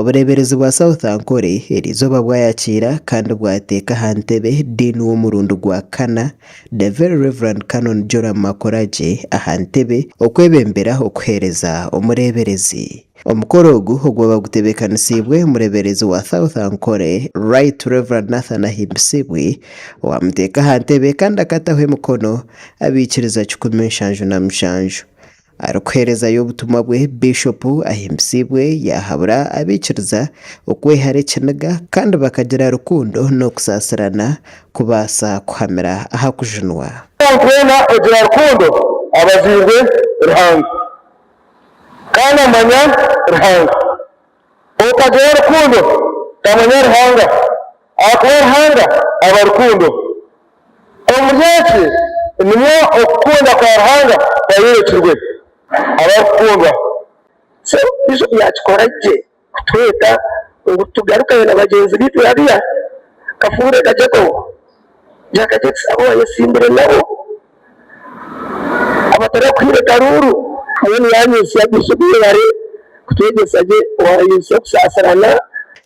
Obureeberezi bwa South Ankole eriizooba bwayakiira kandi bwateeka aha ntebe Dean w'omurundi gwa kana, The Very Rev. Canon Joram Makoragye aha ntebe okwebembera okuheereza omureeberezi. Omukoro ogu ogwaba gutebeekanisiibwe omureeberezi wa South Ankole, Right Rev. Nathan Ahimbisibwe owaamuteeka aha ntebe kandi akataho emikono abaikiriza 177. Arikuheerezayo obutumwa bwe, Biishopu Ahimbisibwe yaahabura abaikiriza okwehara ekiniga kandi bakagira rukundo n'okusaasirana kubaasa kuhamira aha kujunwa. Omuntu weena ogira rukundo aba azairwe Ruhanga, kandi amanya Ruhanga. Otagira rukundo tamanya Ruhanga, ahakuba Ruhanga aba rukundo. Omuri eki nimwo okukunda kwa Ruhanga kwayorekirwe, abarikukundwa. So Bishop yakikora gye kutweta ngu tugarukayo na bagyenzi baitu hariya, Kafuure Kajakobo, Jack Jakes abu wayesimbire nabo abatarakuhaire karuuru. Mbwenu yanyitsya Bishop yebare kutwegyesa gye wanyitsya okusaasirana.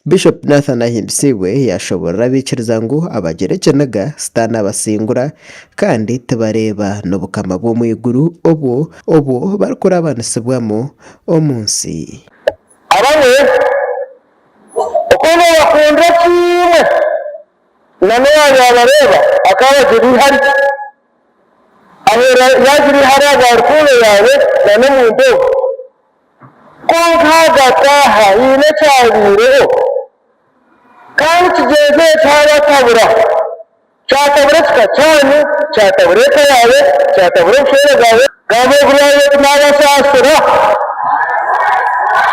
Bishop Nathan Ahimbisibwe yaashoboorora abaikiriza ngu abagira ekiniga Sitaane abasingura kandi tibareeba n'obukama bw'omu iguru obwo obwo barikurabanisibwamu omu nsi. Abamwe oku nobakundira kimwe na n'owaaba yaabareeba akaabagira eihari. Aheera yaagira eihari ahabwa rukundo yaawe na n'omuntu ogwo. Kwonka ahagati aha haine ekyabaireho, kandi kigyenzi ekyo kyabatabura. Kyatabura ekika kyanyu, kyatabura eka yaawe, kyatabura obushwere bwawe. Gamba ogu yaagira oti, Naabasaasira.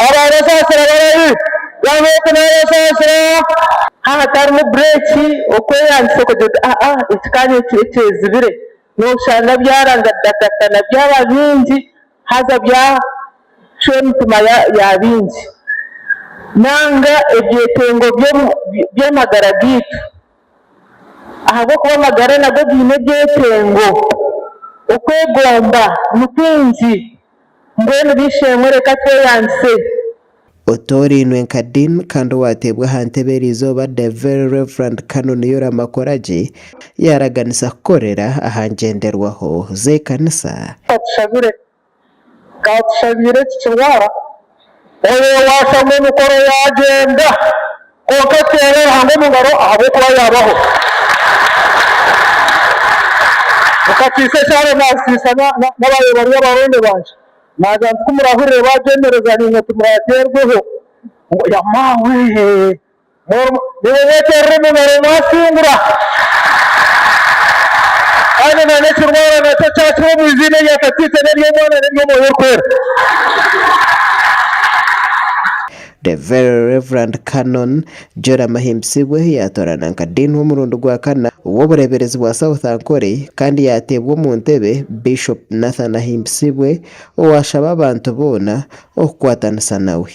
Abaabasaasira barahi? Gamba oti, Naabasaasira. Haaba hatarimu bureeki, okweyangisa okagira oti aa eki ka nekiro ekyezibire, noshanga byarangadakatana byaba bingi haza byacwa emitima ya baingi. Nanga ebyetengo by'amagara gaitu ahabw'okuba amagara nago gaine ebyetengo, okwegomba ni kwingi. Mbwenu b'eishe-emwe reka tweyangise. Otoorainwe nka Dean kandi owaateebwa aha ntebe eriizooba The Very Rev Canon Yoram Akoragye yaaraganisa kukorera aha ngyenderwaho z'ekanisa. Katushabire. Katushabire eki kirwara. Oyo owaashoma emikoro yaagyenda, kwonka teera Ruhanga omu ngaro ahabw'okuba yaabaho. Mukatiisa eshaara naasiisa n'ababaire bari abaronde bangye. Naagira nti ku muraahurire baagyemereza naimwe timuraateerweho. Ngu yamaawe! Nimwe mweteerera omu ngaro mwasingura. Kandi na n'ekirwara nakyo kyakira omu iziina erya Tatiitwe n'ery'Omwana n'ery'Omwoyo Orikwera. The Very Rev. Canon Joram Ahimbisibwe yaatoorana nka Dean w'omurundi gwa kana ow'obureeberezi bwa South Ankole kandi yaateebwa omu ntebe Bishop Nathan Ahimbisibwe owaashaba abantu boona okukwatanisa nawe.